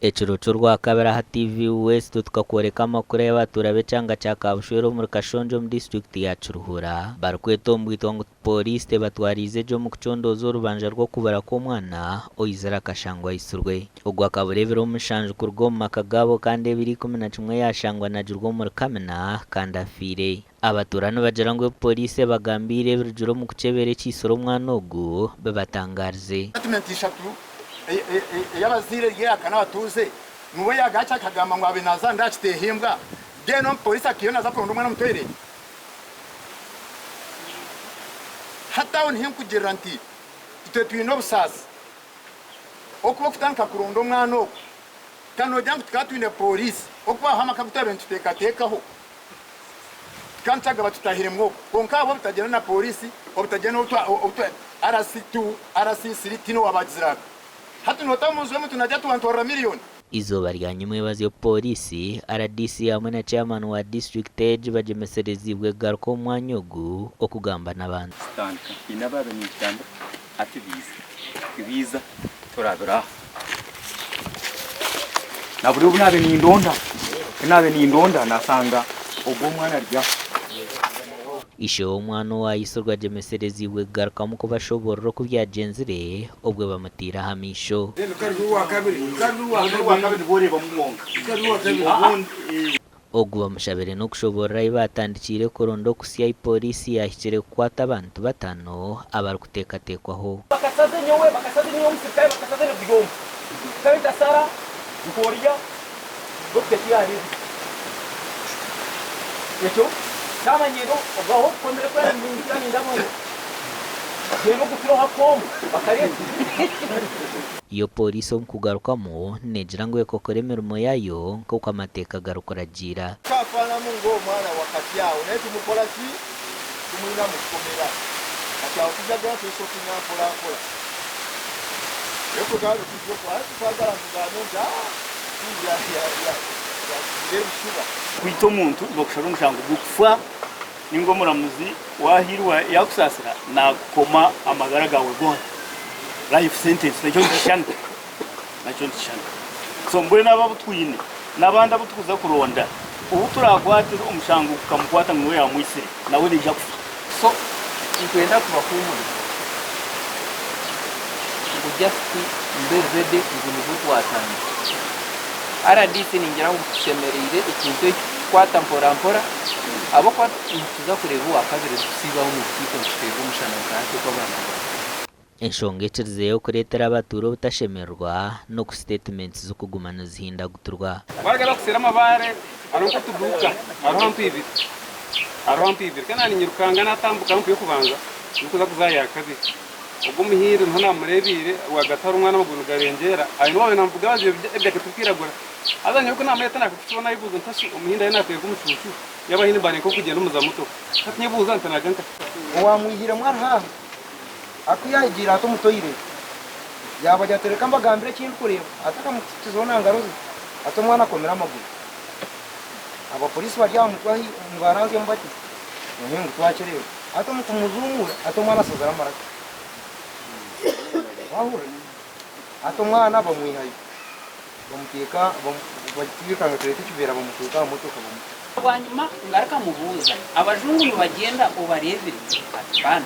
Ekiro ky'Orwakabiri aha TV West tukakworeka amakuru ahu abatuura b'ekyanga kya Kabushwera omuri Kashongye omu disiturikiti ya Kiruhura barikweta omu bwitwa ngu Pooriisi tebatwariize gye omu kucondooza orubanja rw'okubura kw'omwana oizire akashangwa aitsirwe. Ogu akabura ebiro mushanju kuruga omu maka gaabo kandi ebiro 11 yashangwa anagirwe omuri kamina kandi afiire. Abatuura nibagira ngu ebi pooriisi ebagambiire ebirugire omu kukyebera ekiitsire omwana ogu bibatangaarize. Statement ishatu ey'abazaire eri n'abatuuze niwe yaagaakye akagamba ngu abe naaza ndakiteeha embwa then omupooriisi akaiyo naaza kuronda omwana omu toilet. Hati aho niho nkugirira nti itwe twine obusaasi okuba okutandika kuronda omwana ogu ka noogira ngu tukaba twine pooriisi okuba aho amaka agu twabaire nituteekateekaho Tukaba nitwagaba tutahiremu okwo. Kwonka abo obutagyenda na pooriisi, obutagyenda n'obu RC2, RC3 tihaine owaabagizire ati, Hati noota omu nju y'omuntu naagira ati wantwarira miriyoni. Eizooba rya nyimwebazi obu Pooriisi, rdc hamwe na Chairman wa disiturikiti egi bagyemesereziibwe kugaruka omu mwanya ogu okugamba n'abantu. Kitandika haine abaabaire ninkigambira hati biiza tibiiza turabira aha. Na buri obu naabaire nindonda, ku naabaire nindonda naashanga ogwo omwana ari aha. Ishe w'omwana owaayitsirwe agyemesereziibwe kugarukamu kubashoboorora oku byagyenzire obwo bamutaire aha maisho. Ogu bamushabire n'okushoboorora ahi baatandikiire kuronda okuhitsya ahi pooriisi yaahikire kukwata abantu bataano abarikuteekateekwaho. Bakasaze nyowe, bakasaze nyowe omusirikare, bakasaze na buri omwe. Nkaba ntasara nkorya dokita eki yareebire. Ekyo kyamanyire obwaho obukomire kwena ningira nindaba ngu genda ogutureho akooma bakareeta. Yo pooriisi omu kugarukamu neegira ngu ekokora emirimo yaayo nk'oku amateeka garikuragiira. Kyafaanamu ng'omwana wakati awo naye tumukora ki? Tumwina mu kkomera. Kati awo tujja genda twesokinga mpola mpola. Naye kwegamba bwe tujja aye titwagala mugambe nti aah ya ya ya yatugirira ebishuba. Kwita omuntu nibakushara omushango gw'okufa ninga omuramuzi wahiirwa yakusaasira nakukoma amagara gaawe goona, life sentence, nakyo nikishushana, nakyo nikishushana. So mbwenu abo abu twine n'abandi abu turikuza kuronda obu turakwate omushango gukamukwata ngu niwe yaamwitsire nawe naija kufa. So nitwenda kubahuumuriza ngu just mube ready ngu nibwo twatandika. Rdc ningira ngu tushemereire ekintu eki kukikwata mpora mpora ahabw'okuba nituza kureeba owakabiri nitusiibaho omu rukiiko nituteerwa omushana nka hati oku abantu bari. Enshonga ekirizeyo kureetera abatuura obutashemererwa n'oku sitetimenti zirikuguma nizihindaguturwa. Baragenda kuseera amabaare hariho nk'otuduuka hariho ampiibiri hariho ampiibiri kandi naanye nyirukanga naatambuka ampu y'okubanza ndikuza kuza aha yaakabiri ogwo omuhindi niho naamureebiire rwagati hariho omwana amaguru nigarengyeera aine owaabaire naamuvuga ajwaire ejaketi erikwiragura haza nyowe ku naamureta naakakukiba naayebuuza nti shi omuhindi ariyo naateerwa omucuucu yaaba haine mba nk'okugyenda omu za motoka hati nyebuuza nti naaga nkahi? Owamwihiremu ari haaha aku yaahigiire ati omu toilet yaabagira ati reka mbagambire eki ndikureeba atakamukizeho na ngaro ze ati omwana akomire amaguru. Abapoliisi bari aha mutwe ahi nibaranzyamu bati ehe ngu twakireeba. Hati omu kumuzuumuura hati omwana asazire amaraka. Waahurira? Hati omwana bamwihayo bamuteeka twirukanga tureeta ekiveera bamuteeka aha motoka bamuta. Bwanyima ngaruka mubuuza, Abajungu nibagyenda obareebire? Ati, Bana,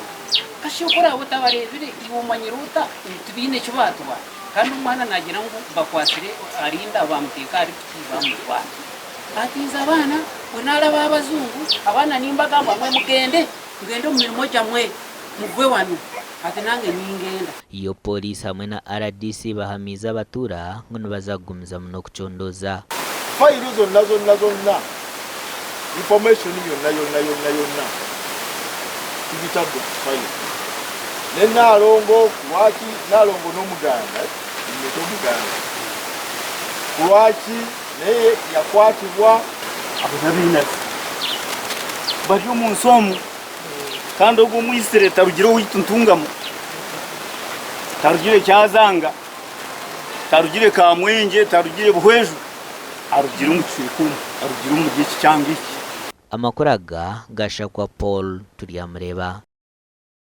kashi ku oraabe otabareebire, iwe omanyire ota ngu tibaine eki baatwara? Kandi omwana naagira ngu bakwatsire arinda baamuteeka ahari piki baamutwara. Ati, Nze abaana bwe naaraba abajungu, abaana nimbagamba mwe mugende, mugende omu mirimo gyamwe, mugwe wanu. Ati, Nange ningenda. Yo Pooriisi hamwe na rdc bahamiize abatuura ngu nibaza kugumizamu n'okucondooza. Fayiro zonna zonna zonna, information yonna yonna yonna yonna tugitadde ku fayiro. Ne Nnaalongo kulwaki Nnaalongo n'Omuganda, nimweta Omuganda, kulwaki naye yakwatibwa? Abo n'abainazi bari omu nsi omu, kandi ogwo omwitsire tarugire owaitu Ntungamo, tarugire Kyazanga. Tarugire Kamwengye, tarugire Buhweju, arugire omu kicweka omu, arugire omuri eki kyanga eki. Amakuru aga gashakwa Paul Turyamureeba.